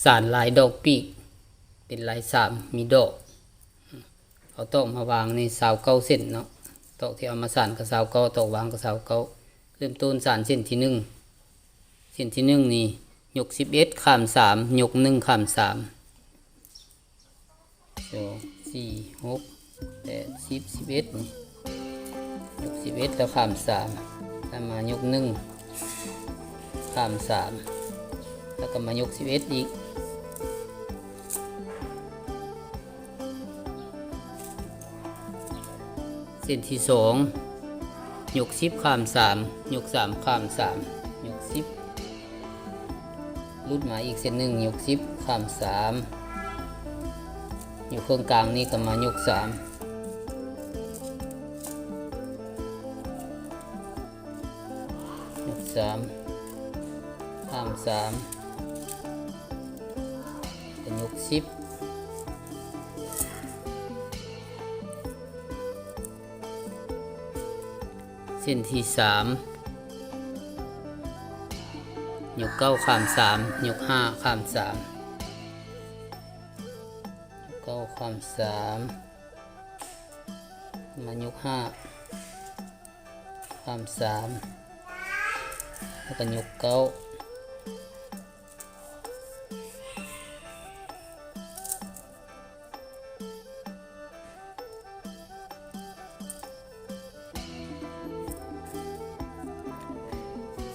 ສານລາຍດອກປີກ ເປັນລາຍສາມ ມີດອກ. ເອົາຕອກມາວາງໃນຊາວເກົ້າເສັ້ນເນາະ, ຕອກທີ່ເອົາມາສານກໍຊາວເກົ້າ ຕອກວາງກໍຊາວເກົ້າ. ເລີ່ມຕົ້ນສານເສັ້ນທີໜຶ່ງ, ເສັ້ນທີໜຶ່ງນີ້ຍົກສິບເອັດຂ້າມສາມ ຍົກໜຶ່ງຂ້າມສາມ ສອງ ສີ່ ຫົກ ແປດ ສິບ ສິບເອັດນີ້ ຍົກສິບເອັດແລ້ວຂ້າມສາມ ແລ້ວມາຍົກໜຶ່ງຂ້າມສາມ ແລ້ວກໍມາຍົກສິບເອັດອີກ. ເສັ້ນທີສອງ ຍົກສິບຂ້າມສາມ ຍົກສາມຂ້າມສາມ ຍົກສິບ ຫຼຸດມາອີກເສັ້ນໜຶ່ງ ຍົກສິບຂ້າມສາມ ຢູ່ເຄິ່ງກາງນີ້ກໍມາຍົກສາມ ຍົກສາມຂ້າມສາມ ກໍຍົກສິບ. ເສັ້ນທີສາມ ຍົກເກົ້າຂ້າມສາມ ຍົກຫ້າຂ້າມສາມ ຍົກເກົ້າຂ້າມສາມ ມາຍົກຫ້າຂ້າມສາມ ແລ້ວກໍຍົກເກົ້າ.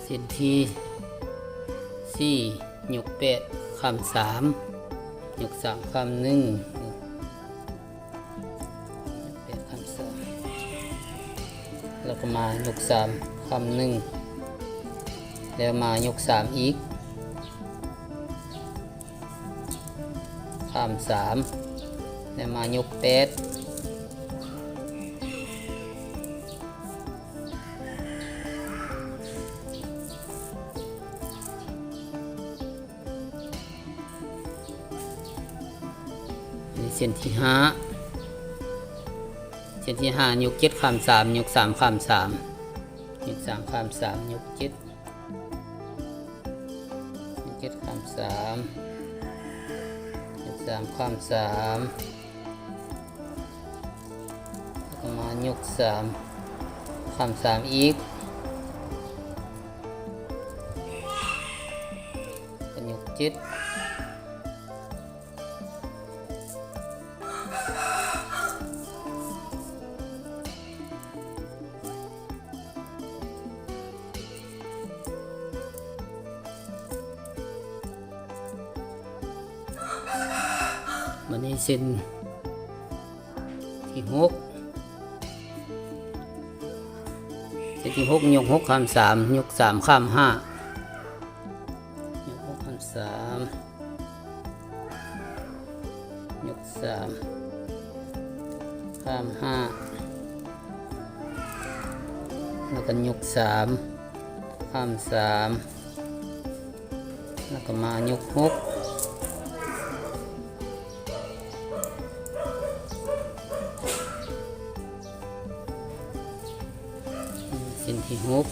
ເສັ້ນທີສີ່ ຍົກແປດຂ້າມສາມ ຍົກສາມຂ້າມໜຶ່ງ ແປດຂ້າມສາມ ແລ້ວກໍມາຍົກສາມຂ້າມໜຶ່ງ ແລ້ວມາຍົກສາມອີກ ຂ້າມສາມ ແລ້ວມາຍົກແປດ. ອັນນີ້ເສັ້ນທີຫ້າ ເສັ້ນທີຫ້າ ຍົກເຈັດຂ້າມສາມ ຍົກສາມຂ້າມສາມ ຍົກສາມຂ້າມສາມ ຍົກເຈັດ ຍົກເຈັດຂ້າມສາມ ຍົກສາມຂ້າມສາມ ແລ້ວກໍມາຍົກສາມຂ້າມສາມອີກ ກໍຍົກເຈັດ. ບາດນີ້ເສັ້ນທີຫົກ ເສັ້ນທີຫົກ ຍົກຫົກຂ້າມສາມ ຍົກສາມຂ້າມຫ້າ ຍົກຫົກຂ້າມສາມ ຍົກສາມຂ້າມຫ້າ ແລ້ວກໍຍົກສາມຂ້າມສາມ ແລ້ວກໍມາຍົກຫົກ. ເສັ້ນທີຫົກ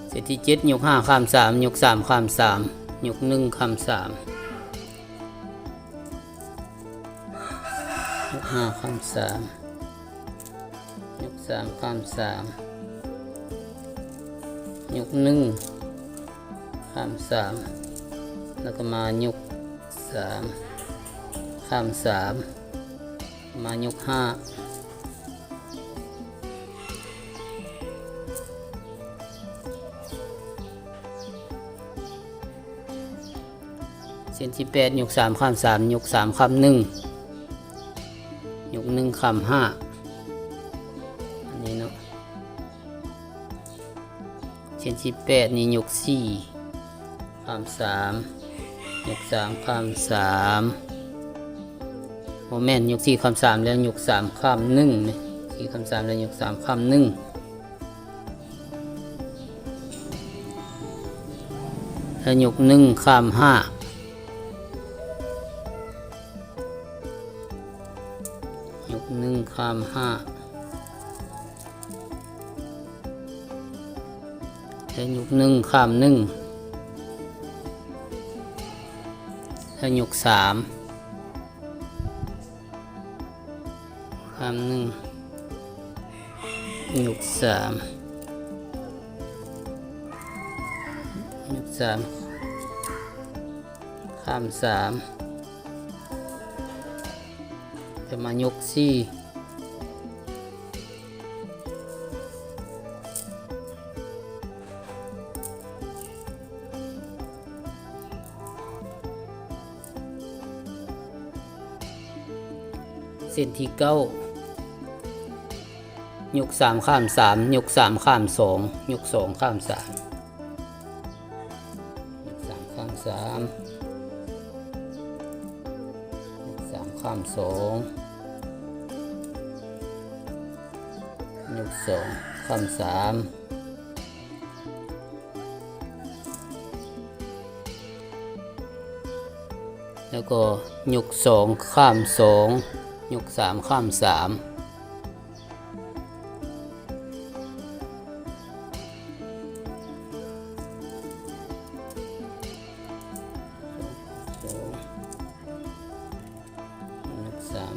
ເສັ້ນທີເຈັດ ຍົກຫ້າຂ້າມສາມ ຍົກສາມຂ້າມສາມ ຍົກໜຶ່ງຂ້າມສາມ ຍົກຫ້າຂ້າມສາມ ຍົກສາມຂ້າມສາມ ຍົກໜຶ່ງຂ້າມສາມ ແລ້ວກໍມາຍົກສາມຂ້າມສາມ ມາຍົກຫ້າ. ເສັ້ນທີແປດ ຍົກສາມຂ້າມສາມ ຍົກສາມຂ້າມໜຶ່ງ ຍົກໜຶ່ງຂ້າມຫ້າ ອັນນີ້ເນາະ. ເສັ້ນທີແປດນີ້ຍົກສີ່ຂ້າມສາມ ຍົກສາມຂ້າມສາມ ບໍ່ແມ່ນ ຍົກສີ່ຂ້າມສາມ ແລ້ວຍົກສາມຂ້າມໜຶ່ງ ສີ່ຂ້າມສາມ ແລ້ວຍົກສາມຂ້າມໜຶ່ງ ແລ້ວຍົກໜຶ່ງຂ້າມຫ້າ ຍົກໜຶ່ງຂ້າມຫ້າ ແລ້ວຍົກໜຶ່ງຂ້າມໜຶ່ງ ຖ້າຍົກສາມ ຂ້າມໜຶ່ງ ຍົກສາມ ຍົກສາມ ຂ້າມສາມ ຈະມາຍົກສີ່ ເສັ້ນທີເກົ້າ ຍົກສາມຂ້າມສາມ ຍົກສາມຂ້າມສອງ ຍົກສອງຂ້າມສາມ ຍົກສາມຂ້າມສາມ ຍົກສາມຂ້າມສອງ ຍົກສອງຂ້າມສາມ ແລ້ວກໍຍົກສອງຂ້າມສອງ ຍົກສາມຂ້າມສາມ ຍົກສາມ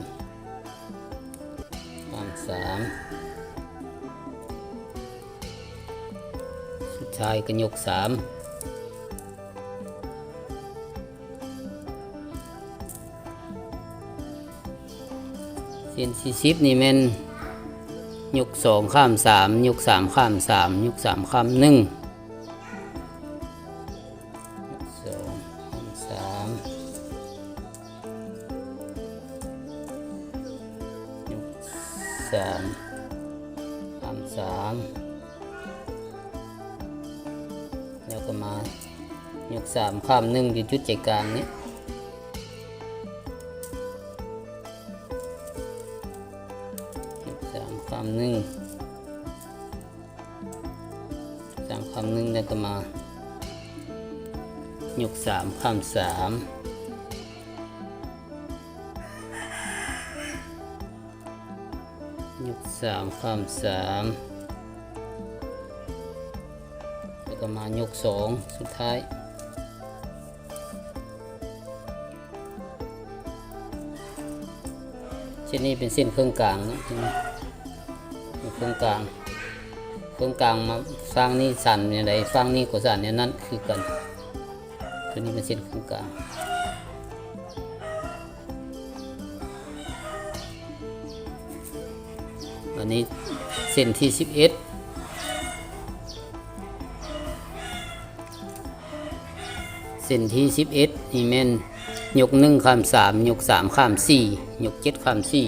ຂ້າມສາມ ສຸດທ້າຍກໍຍົກສາມ. ເສັ້ນທີສິບນີ້ແມ່ນຍົກສອງຂ້າມສາມ ຍົກສາມຂ້າມສາມ ຍົກສາມຂ້າມໜຶ່ງ ຍົກສອງຂ້າມສາມ ຍົກສາມຂ້າມສາມ ແລ້ວກໍມາຍົກສາມຂ້າມໜຶ່ງ ຢູ່ຈຸດໃຈກາງນີ້ ຍົກສາມຂ້າມໜຶ່ງ ສາມຂ້າມໜຶ່ງ ແລ້ວກໍມາຍົກສາມຂ້າມສາມ ຍົກສາມຂ້າມສາມ ແລ້ວກໍມາຍົກສອງສຸດທ້າຍ. ເສັ້ນນີ້ເປັນເສັ້ນເຄິ່ງກາງເນາະ ເສັ້ນເຄິ່ງກາງ ເຄິ່ງກາງມາ ຟາງນີ້ສັ້ນແນວໃດ ຟາງນີ້ກໍສັ້ນແນວນັ້ນຄືກັນ. ຕົວນີ້ເປັນເສັ້ນເຄິ່ງກາງ. ອັນນີ້ເສັ້ນທີສິບເອັດ ເສັ້ນທີສິບເອັດນີ້ແມ່ນຍົກໜຶ່ງຂ້າມສາມ ຍົກສາມຂ້າມສີ່ ຍົກເຈັດຂ້າມສີ່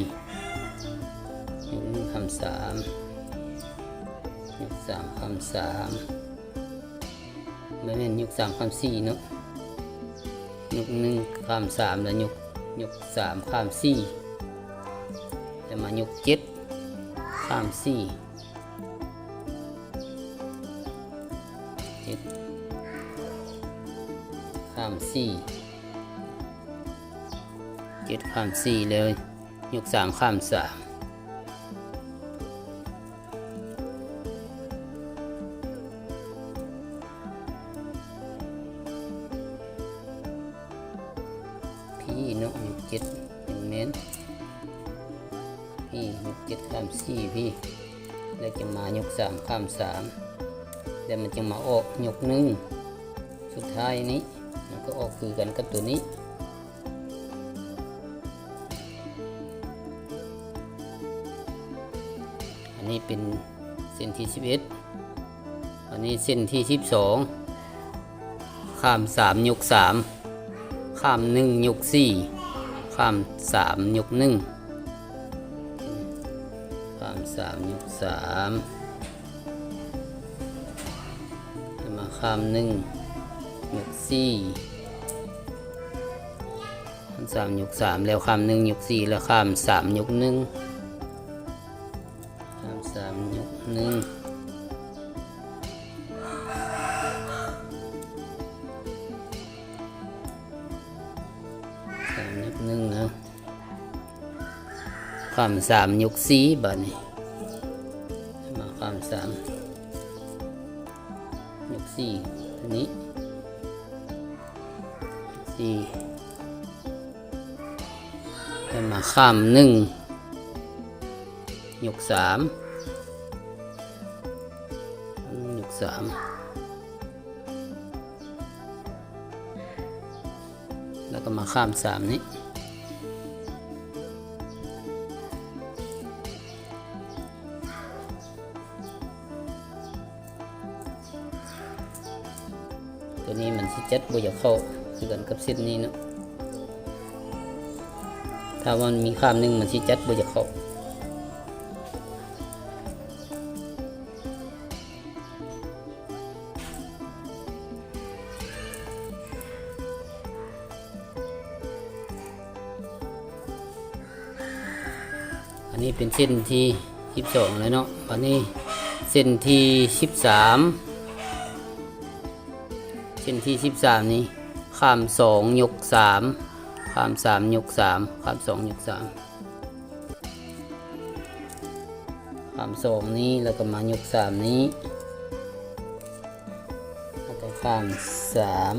ຍົກໜຶ່ງຂ້າມສາມ ຍົກສາມຂ້າມສາມ ບໍ່ແມ່ນຍົກສາມຂ້າມສີ່ເນາະ ຍົກໜຶ່ງຂ້າມສາມ ແລ້ວຍົກ ຍົກສາມຂ້າມສີ່ ແລ້ວມາຍົກເຈັດຂ້າມສີ່ ເຈັດຂ້າມສີ່ ເຈັດຂ້າມສີ່ ແລ້ວຍົກສາມຂ້າມສາມ. ພີ້ເນາະ ຍົກເຈັດ ແມ່ນ ພີ້ ຍົກເຈັດຂ້າມສີ່ ພີ້ ແລ້ວຈຶ່ງມາຍົກສາມຂ້າມສາມ ແລ້ວມັນຈຶ່ງມາອອກຍົກໜຶ່ງ ສຸດທ້າຍນີ້ ມັນກໍອອກຄືກັນກັບຕົວນີ້. ອັນນີ້ເປັນເສັ້ນທີສິບເອັດ ອັນນີ້ເສັ້ນທີສິບສອງ ຂ້າມສາມຍົກສາມ ຂ້າມໜຶ່ງຍົກສີ່ ຂ້າມສາມຍົກໜຶ່ງ ຂ້າມສາມຍົກສາມ ແລ້ວມາຂ້າມໜຶ່ງຍົກສີ່ ຂ້າມສາມຍົກສາມ ແລ້ວຂ້າມໜຶ່ງຍົກສີ່ ແລ້ວຂ້າມສາມຍົກໜຶ່ງ ຂ້າມສາມຍົກໜຶ່ງ ສາມຍົກໜຶ່ງນະ ຂ້າມສາມຍົກສີ່ ບາດນີ້ ມາຂ້າມສາມຍົກສີ່ ຕົວນີ້ ສີ່ ມາຂ້າມໜຶ່ງ ຍົກສາມ ຍົກສາມ ແລ້ວກໍມາຂ້າມສາມນີ້. ຕົວນີ້ມັນຊິຈັດບໍ່ຢາກເຂົ້າ ຄືກັນກັບເສັ້ນນີ້ເນາະ. ຖ້າວ່າມັນມີຂ້າມໜຶ່ງ ມັນຊິຈັດບໍ່ຢາກເຂົ້າ. ອັນນີ້ເປັນເສັ້ນທີສິບສອງແລ້ວເນາະ. ບາດນີ້ເສັ້ນທີສິບສາມ ເສັ້ນທີສິບສາມນີ້ ຂ້າມສອງຍົກສາມ ຂ້າມສາມຍົກສາມ ຂ້າມສອງຍົກສາມ ຂ້າມສອງນີ້ ແລ້ວກໍມາຍົກສາມນີ້ ແລ້ວກໍຂ້າມສາມ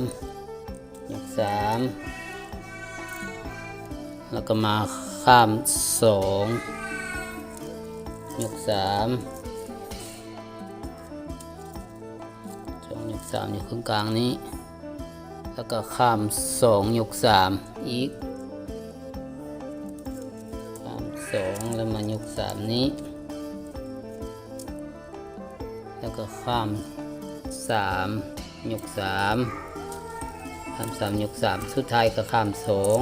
ຍົກສາມ ແລ້ວກໍມາຂ້າມສອງ ຍົກສາມ ສອງຍົກສາມຢູ່ເຄິ່ງກາງນີ້ ແລ້ວກໍຂ້າມສອງຍົກສາມອີກ ຂ້າມສອງ ແລ້ວມາຍົກສາມນີ້ ແລ້ວກໍຂ້າມສາມຍົກສາມ ຂ້າມສາມຍົກສາມ ສຸດທ້າຍກໍຂ້າມສອງ.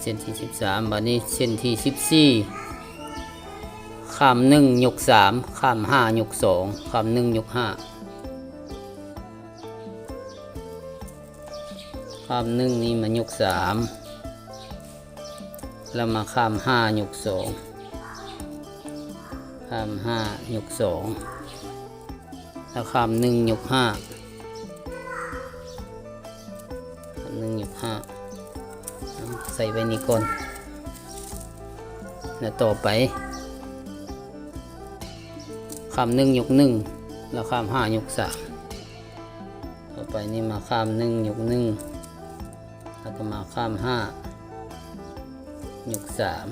ເສັ້ນທີສິບສາມ ບາດນີ້ເສັ້ນທີສິບສີ່ ຂ້າມໜຶ່ງຍົກສາມ ຂ້າມຫ້າຍົກສອງ ຂ້າມໜຶ່ງຍົກຫ້າ ຂ້າມໜຶ່ງນີ້ມາຍົກສາມ ແລ້ວມາຂ້າມຫ້າຍົກສອງ ຂ້າມຫ້າຍົກສອງ ແລ້ວຂ້າມໜຶ່ງຍົກຫ້າ ຂ້າມໜຶ່ງຍົກຫ້າ ໃສ່ໄວ້ນີ້ກ່ອນ ແລ້ວຕໍ່ໄປ ຂ້າມໜຶ່ງຍົກໜຶ່ງ ແລ້ວຂ້າມຫ້າຍົກສາມ ຕໍ່ໄປນີ້ມາຂ້າມໜຶ່ງຍົກໜຶ່ງ ແລ້ວກໍມາຂ້າມຫ້າຍົກສາມ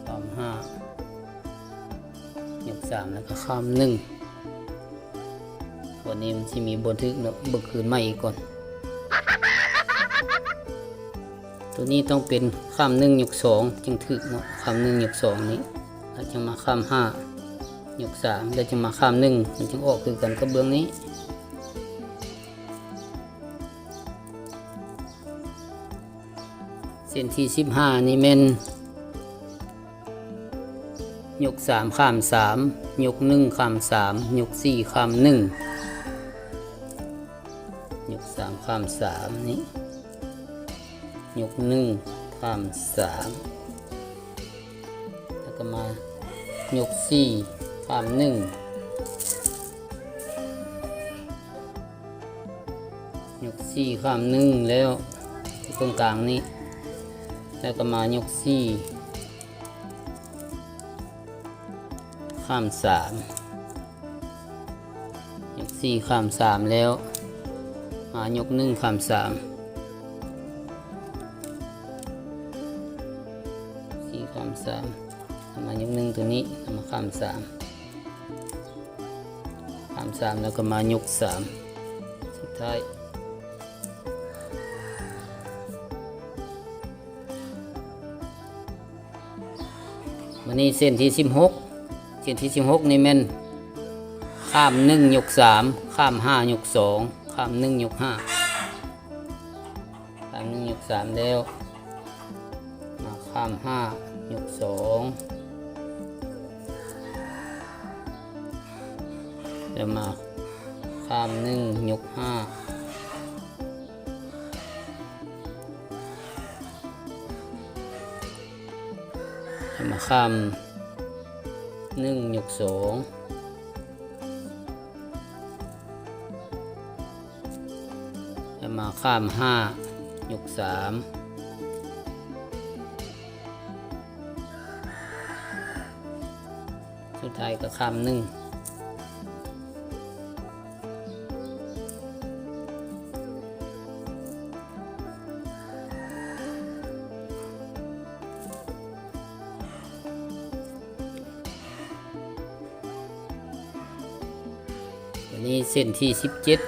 ຂ້າມຫ້າຍົກສາມ ແລ້ວກໍຂ້າມໜຶ່ງ. ບາດນີ້ມັນຊິມີບໍ່ຖືກເນາະ ເບິ່ງຄືນໃໝ່ອີກກ່ອນ. ຕົວນີ້ຕ້ອງເປັນຂ້າມໜຶ່ງຍົກສອງຈຶ່ງຖືກເນາະ ຂ້າມໜຶ່ງຍົກສອງນີ້ ແລ້ວຈຶ່ງມາຂ້າມຫ້າຍົກສາມ ແລ້ວຈຶ່ງມາຂ້າມໜຶ່ງ ມັນຈຶ່ງອອກຄືກັນກັບເບື້ອງນີ້. ເສັ້ນທີສິບຫ້ານີ້ແມ່ນ ຍົກສາມຂ້າມສາມ ຍົກໜຶ່ງຂ້າມສາມ ຍົກສີ່ຂ້າມໜຶ່ງ ຍົກສາມຂ້າມສາມນີ້ ຍົກໜຶ່ງຂ້າມສາມ ແລ້ວກໍມາຍົກສີ່ຂ້າມໜຶ່ງ ຍົກສີ່ຂ້າມໜຶ່ງແລ້ວ ຕົງກາງນີ້ ແລ້ວກໍມາຍົກສີ່ຂ້າມສາມ ຍົກສີ່ຂ້າມສາມແລ້ວ ມາຍົກໜຶ່ງຂ້າມສາມ ສີ່ຂ້າມສາມ ເອົາມາຍົກໜຶ່ງຕົວນີ້ ເອົາມາຂ້າມສາມ ຂ້າມສາມແລ້ວກໍມາຍົກສາມ ສຸດທ້າຍ. ບາດນີ້ເສັ້ນທີສິບຫົກ ເສັ້ນທີສິບຫົກນີ້ແມ່ນ ຂ້າມໜຶ່ງຍົກສາມ ຂ້າມຫ້າຍົກສອງ ຂ້າມໜຶ່ງຍົກຫ້າ ຂ້າມໜຶ່ງຍົກສາມແລ້ວ ມາຂ້າມຫ້າຍົກສອງ ແລ້ວມາຂ້າມໜຶ່ງຍົກຫ້າ ແລ້ວມາຂ້າມໜຶ່ງຍົກສອງ ແລ້ວມາຂ້າມຫ້າຍົກສາມ ທ້າຍກໍຂ້າມໜຶ່ງ. ອັນນີ້ເສັ້ນທີສິບເຈັດ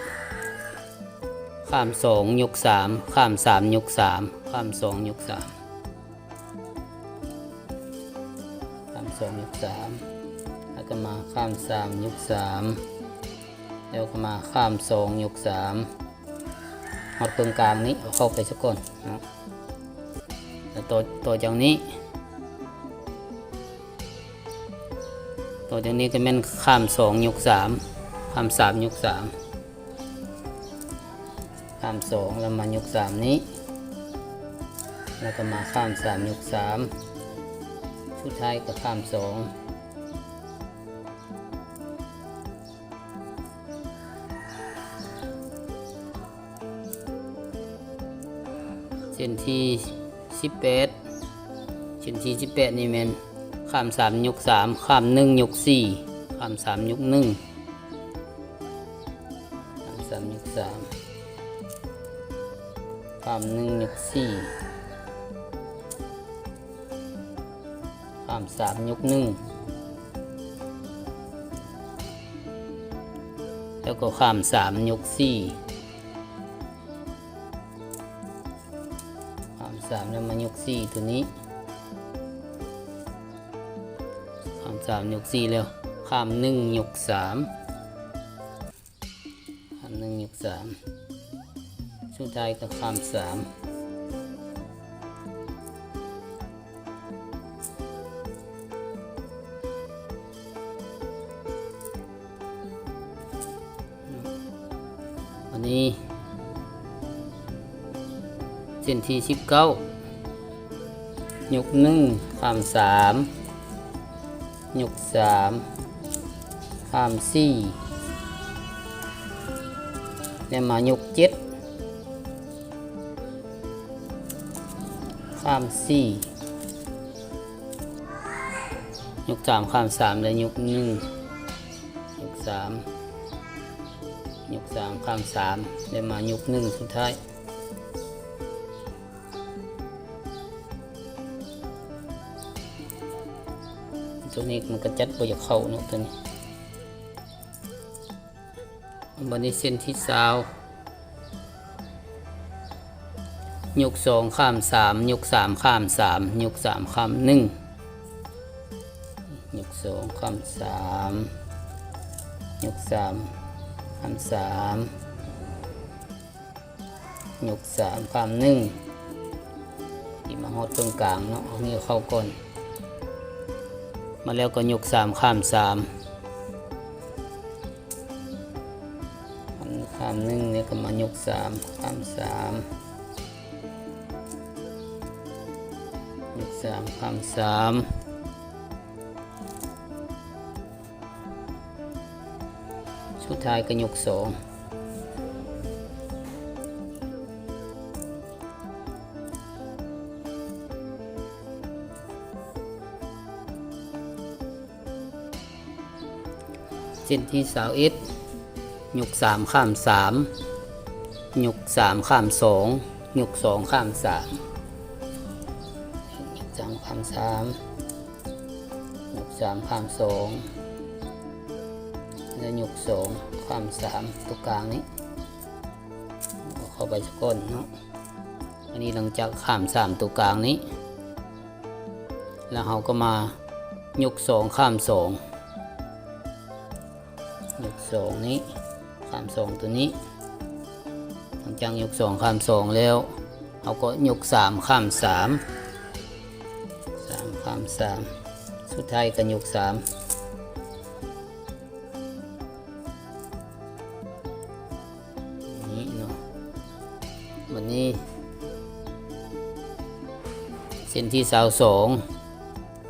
ຂ້າມສອງຍົກສາມ ຂ້າມສາມຍົກສາມ ຂ້າມສອງຍົກສາມ ຂ້າມສອງຍົກສາມ ແລ້ວກໍມາຂ້າມສາມຍົກສາມ ແລ້ວກໍມາຂ້າມສອງຍົກສາມ ຮອດເຄິ່ງກາງນີ້ ເອົາເຂົ້າໄປຊະກ່ອນເນາະ. ແລ້ວຕໍ່ ຕໍ່ຈາກນີ້ ຕໍ່ຈາກນີ້ກໍແມ່ນຂ້າມສອງຍົກສາມ ຂ້າມສາມຍົກສາມ ຂ້າມສອງ ແລ້ວມາຍົກສາມນີ້ ແລ້ວກໍມາຂ້າມສາມຍົກສາມ ສຸດທ້າຍກໍຂ້າມສອງ. ເສັ້ນທີສິບແປດ ເສັ້ນທີສິບແປດນີ້ແມ່ນຂ້າມສາມຍົກສາມ ຂ້າມໜຶ່ງຍົກສີ່ ຂ້າມສາມຍົກໜຶ່ງ ຂ້າມສາມຍົກສາມ ຂ້າມໜຶ່ງຍົກສີ່ ຂ້າມສາມຍົກໜຶ່ງ ແລ້ວກໍຂ້າມສາມຍົກສີ່ ຂ້າມສາມ ແລ້ວມາຍົກສີ່ຕົວນີ້ ຂ້າມສາມຍົກສີ່ ແລ້ວຂ້າມໜຶ່ງຍົກສາມ ຂ້າມໜຶ່ງຍົກສາມ ສຸດທ້າຍກໍຂ້າມສາມ. ອັນນີ້ເສັ້ນທີສິບເກົ້າ ຍົກໜຶ່ງ ຂ້າມສາມ ຍົກສາມ ຂ້າມສີ່ ແລ້ວມາຍົກເຈັດ ຂ້າມສີ່ ຍົກສາມ ຂ້າມສາມ ແລ້ວຍົກໜຶ່ງ ຍົກສາມ ຍົກສາມ ຂ້າມສາມ ແລ້ວມາຍົກໜຶ່ງສຸດທ້າຍ. ຕົວນີ້ມັນກໍຈັດບໍ່ຢາກເຂົ້າເນາະ ຕົວນີ້. ບັດນີ້ເສັ້ນທີຊາວ ຍົກສອງ ຂ້າມສາມ ຍົກສາມ ຂ້າມສາມ ຍົກສາມ ຂ້າມໜຶ່ງ ຍົກສອງ ຂ້າມສາມ ຍົກສາມ ຂ້າມສາມ ຍົກສາມ ຂ້າມໜຶ່ງ ທີ່ມາຮອດເຄິ່ງກາງເນາະ ເອົານີ້ເຂົ້າກ່ອນ ມາແລ້ວກໍຍົກສາມ ຂ້າມສາມ ຂ້າມໜຶ່ງ ແລ້ວກໍມາຍົກສາມ ຂ້າມສາມ ຍົກສາມ ຂ້າມສາມ ສຸດທ້າຍກໍຍົກສອງ. ເສັ້ນທີຊາວເອັດ ຍົກສາມ ຂ້າມສາມ ຍົກສາມ ຂ້າມສອງ ຍົກສອງ ຂ້າມສາມ ຍົກສາມ ຂ້າມສາມ ຍົກສາມ ຂ້າມສອງ ແລະ ຍົກສອງ ຂ້າມສາມ ຕົວກາງນີ້ ເອົາເຂົ້າໄປສາກ່ອນເນາະ. ອັນນີ້ຫຼັງຈາກຂ້າມສາມຕົວກາງນີ້ ແລ້ວເຮົາກໍມາຍົກສອງ ຂ້າມສອງ ຍົກສອງນີ້ ຂ້າມສອງຕົວນີ້ ຫຼັງຈາກຍົກສອງ ຂ້າມສອງແລ້ວ ເຮົາກໍຍົກສາມ ຂ້າມສາມ ສາມ ຂ້າມສາມ ສຸດທ້າຍກໍຍົກສາມ ນີ້ເນາະ. ບັດນີ້ເສັ້ນທີຊາວສອງ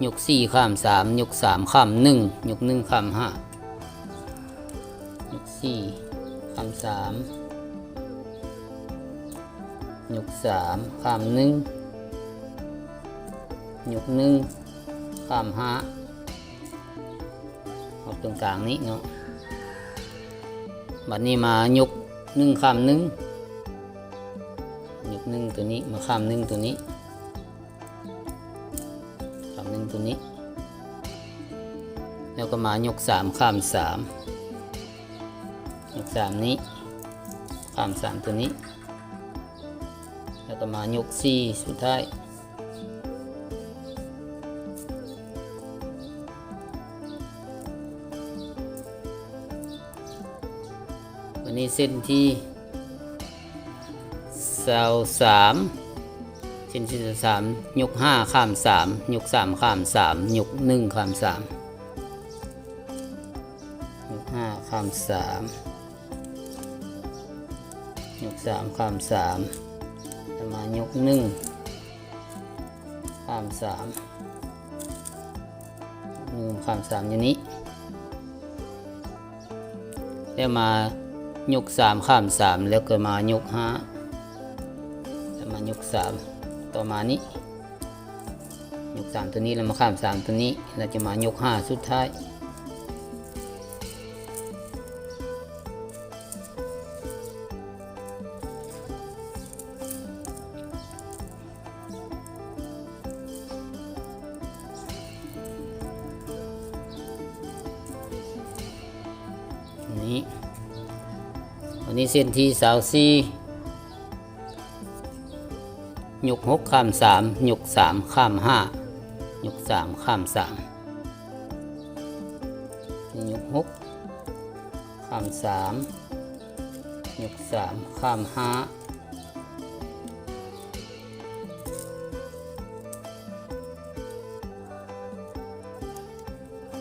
ຍົກສີ່ ຂ້າມສາມ ຍົກສາມ ຂ້າມໜຶ່ງ ຍົກໜຶ່ງ ຂ້າມຫ້າ ຍົກສີ່ ຂ້າມສາມ ຍົກສາມ ຂ້າມໜຶ່ງ ຍົກໜຶ່ງ ຂ້າມຫ້າ ຕົງກາງນີ້ເນາະ. ບັດນີ້ມາຍົກໜຶ່ງຂ້າມໜຶ່ງ ຍົກໜຶ່ງໂຕນີ້ມາຂ້າມໜຶ່ງໂຕນີ້ ຂ້າມໜຶ່ງໂຕນີ້ ແລ້ວກໍມາຍົກສາມຂ້າມສາມ ຍົກສາມນີ້ຂ້າມສາມໂຕນີ້ ແລ້ວກໍມາຍົກສີ່ສຸດທ້າຍ. ບັດນີ້ເສັ້ນທີຊາວສາມ ເສັ້ນທີຊາວສາມ ຍົກຫ້າຂ້າມສາມ ຍົກສາມຂ້າມສາມ ຍົກໜຶ່ງຂ້າມສາມ ຍົກຫ້າຂ້າມສາມ ຍົກສາມຂ້າມສາມ ແລ້ວມາຍົກໜຶ່ງຂ້າມສາມ ໜຶ່ງຂ້າມສາມຢູ່ນີ້ ແລ້ວມາຍົກສາມຂ້າມສາມ ແລ້ວກໍມາຍົກຫ້າ ແລ້ວມາຍົກສາມ ຕໍ່ມານີ້ ຍົກສາມໂຕນີ້ ແລ້ວມາຂ້າມສາມໂຕນີ້ ແລ້ວຈະມາຍົກຫ້າສຸດທ້າຍ. ນີ້ ອັນນີ້ເສັ້ນທີຊາວສີ່ ຍົກຫົກຂ້າມສາມ ຍົກສາມຂ້າມຫ້າ ຍົກສາມຂ້າມສາມ ນີ້ຍົກຫົກຂ້າມສາມ ຍົກສາມຂ້າມຫ້າ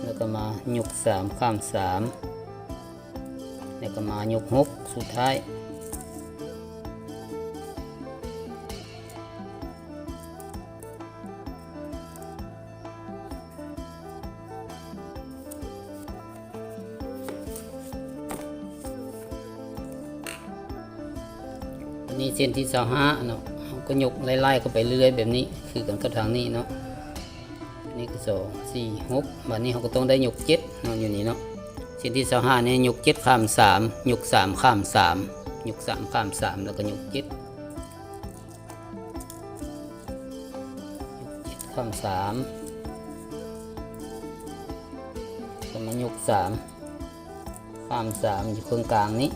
ແລ້ວກໍມາຍົກສາມຂ້າມສາມ ແລ້ວກໍມາຍົກຫົກສຸດທ້າຍ. ອັນນີ້ເສັ້ນທີຊາວຫ້າເນາະ ເຮົາກໍຍົກໄລ່ໆເຂົ້າໄປເລື້ອຍໆແບບນີ້ ຄືກັນກັບທາງນີ້ເນາະ. ນີ້ຄືສອງ ສີ່ ຫົກ ບາດນີ້ເຮົາກໍຕ້ອງໄດ້ຍົກເຈັດເນາະ ຢູ່ນີ້ເນາະ. ເສັ້ນທີຊາວຫ້ານີ້ຍົກເຈັດຂ້າມສາມ ຍົກສາມຂ້າມສາມ ຍົກສາມຂ້າມສາມ ແລ້ວກໍຍົກເຈັດ ຍົກເຈັດຂ້າມສາມ ກໍມາຍົກສາມຂ້າມສາມ ຢູ່ເຄິ່ງກາງນີ້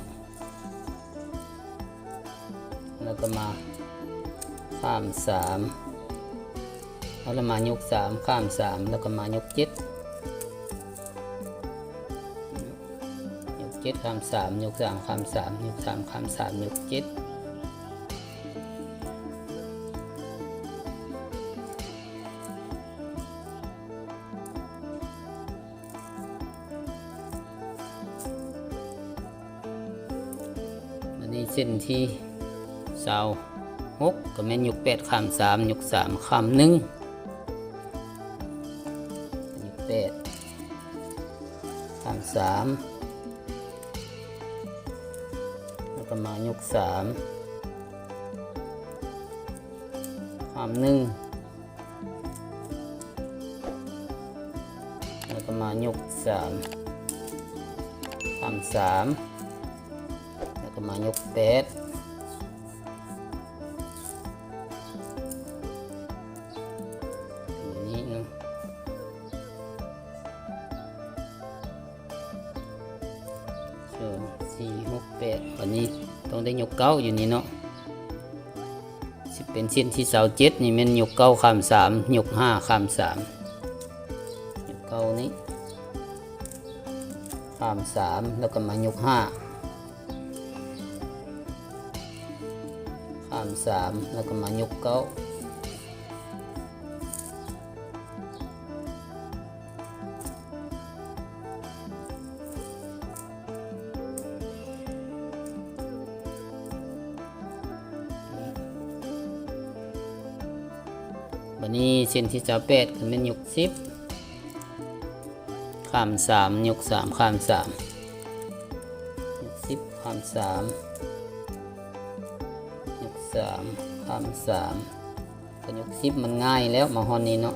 ແລ້ວກໍມາຂ້າມສາມ ແລ້ວມາຍົກສາມຂ້າມສາມ ແລ້ວກໍມາຍົກເຈັດ ຍົກເຈັດຂ້າມສາມ ຍົກສາມຂ້າມສາມ ຍົກສາມຂ້າມສາມ ຍົກເຈັດ. ອັນນີ້ເສັ້ນທີຊາວຫົກ ກໍແມ່ນຍົກແປດຂ້າມສາມ ຍົກສາມຂ້າມໜຶ່ງ ຍົກແປດຂ້າມສາມ ແລ້ວກໍມາຍົກສາມ ຂ້າມໜຶ່ງ ແລ້ວກໍມາຍົກສາມ ຂ້າມສາມ ແລ້ວກໍມາຍົກແປດ ແບບນີ້ເນາະ. ສອງ ສີ່ ຫົກ ແປດ ບາດນີ້ຕ້ອງໄດ້ຍົກເກົ້າຢູ່ນີ້ເນາະ. ຊິເປັນເສັ້ນທີຊາວເຈັດນີ້ແມ່ນຍົກເກົ້າຂ້າມສາມ ຍົກຫ້າຂ້າມສາມ ຍົກເກົ້ານີ້ຂ້າມສາມ ແລ້ວກໍມາຍົກຫ້າຂ້າມສາມ ແລ້ວກໍມາຍົກເກົ້າ. ບາດນີ້ເສັ້ນທີຊາວແປດ ກໍແມ່ນຍົກສິບຂ້າມສາມ ຍົກສາມຂ້າມສາມ ຍົກສິບຂ້າມສາມ ຍົກສາມຂ້າມສາມ ກໍຍົກສິບ ມັນງ່າຍແລ້ວ ມາຮອດນີ້ເນາະ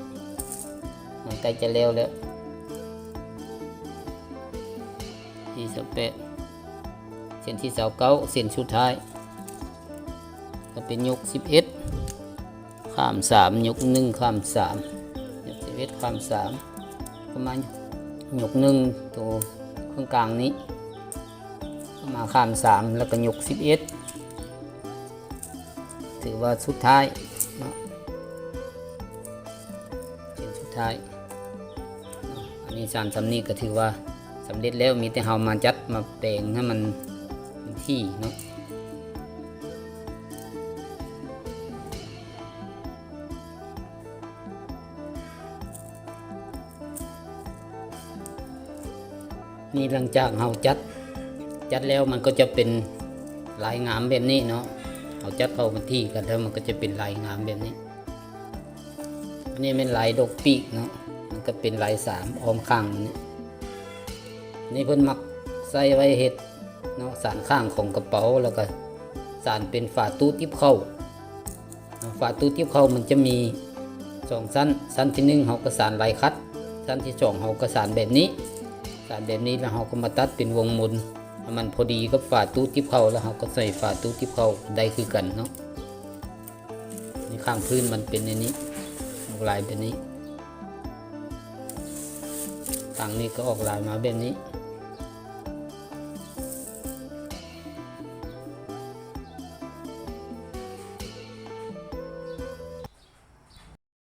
ມັນໃກ້ຈະແລ້ວແລ້ວ. ແປດ ເສັ້ນທີຊາວເກົ້າ ເສັ້ນສຸດທ້າຍ ກໍເປັນຍົກສິບເອັດ ຂ້າມສາມ ຍົກໜຶ່ງ ຂ້າມສາມ ຍົກສິບເອັດ ຂ້າມສາມ ກໍມາຍົກໜຶ່ງ ໂຕເຄິ່ງກາງນີ້ ກໍມາຂ້າມສາມ ແລ້ວກໍຍົກສິບເອັດ ຖືວ່າສຸດທ້າຍເນາະ ເສັ້ນສຸດທ້າຍເນາະ. ອັນນີ້ສາມສ່ຳນີ້ກໍຖືວ່າສຳເລັດແລ້ວ ມີແຕ່ເຮົາມາຈັດມາແປງໃຫ້ມັນເປັນທີ່ເນາະ. ນີ້ຫຼັງຈາກເຮົາຈັດ ຈັດແລ້ວມັນກໍຈະເປັນລາຍງາມແບບນີ້ເນາະ. ເຮົາຈັດເຂົ້າມາທີ່ກັນແລ້ວ ມັນກໍຈະເປັນລາຍງາມແບບນີ້. ອັນນີ້ແມ່ນລາຍດອກປີກເນາະ ມັນກໍເປັນລາຍສາມອ້ອມຂ້າງມັນນີ້. ນີ້ເພິ່ນມັກໃຊ້ໄວ້ເຮັດເນາະ ສານຂ້າງຂອງກະເປົາ ແລ້ວກໍສານເປັນຝາຕູ້ຕິບເຂົ້າ. ຝາຕູ້ຕິບເຂົ້າມັນຈະມີສອງຊັ້ນ ຊັ້ນທີໜຶ່ງເຮົາກໍສານລາຍຂັດ ຊັ້ນທີສອງເຮົາກໍສານແບບນີ້ ສານແບບນີ້ແລ້ວເຮົາກໍມາຕັດເປັນວົງມົນໃຫ້ມັນພໍດີກັບຝາຕູ້ຕິບເຂົ້າ ແລ້ວເຮົາກໍໃສ່ຝາຕູ້ຕິບເຂົ້າໄດ້ຄືກັນເນາະ. ນີ້ຂ້າງພື້ນມັນເປັນແນວນີ້ ອອກລາຍແບບນີ້ ຂ້າງນີ້ກໍອອກລາຍມາແບບນີ້.